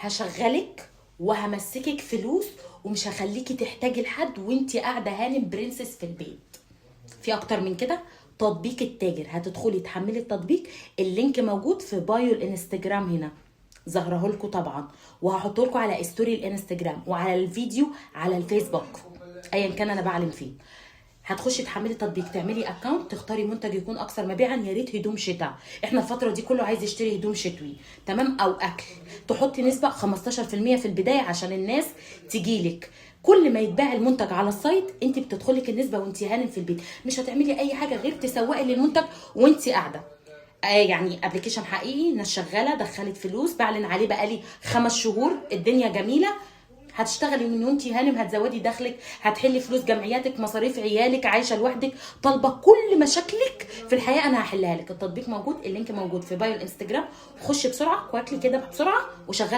هشغلك وهمسكك فلوس ومش هخليكي تحتاجي لحد، وانت قاعدة هانم princess في البيت. في اكتر من كده؟ تطبيق التاجر، هتدخلي تحملي التطبيق، ال link موجود في bio الانستجرام هنا، ظهره لكم طبعا، وهحطه لكم على story الانستجرام وعلى الفيديو على الفيسبوك، ايا كان انا بعلن فيه. هتخشي تحملي التطبيق، تعملي account، تختاري منتج يكون اكثر مبيعا، يا ريت هدوم شتاء، احنا الفترة دي كله عايز يشتري هدوم شتوي، تمام، او اكل. تحطي نسبه 15% في البداية عشان الناس تجيلك. كل ما يتباع المنتج على ال site انت بتدخلك النسبة وانت هانم في البيت، مش هتعملي اي حاجة غير تسوقي للمنتج وانت قاعده. يعني application حقيقي، ناس شغاله، دخلت فلوس، بعلن عليه بقالي 5 شهور، الدنيا جميله. هتشتغلي من وانت هانم، هتزودي دخلك، هتحلي فلوس جمعياتك، مصاريف عيالك، عايشه لوحدك، طالبه، كل مشاكلك في الحياة انا هحلها لك. التطبيق موجود، ال link موجود في bio الانستجرام، خش بسرعة quickly كده بسرعة وشغلي.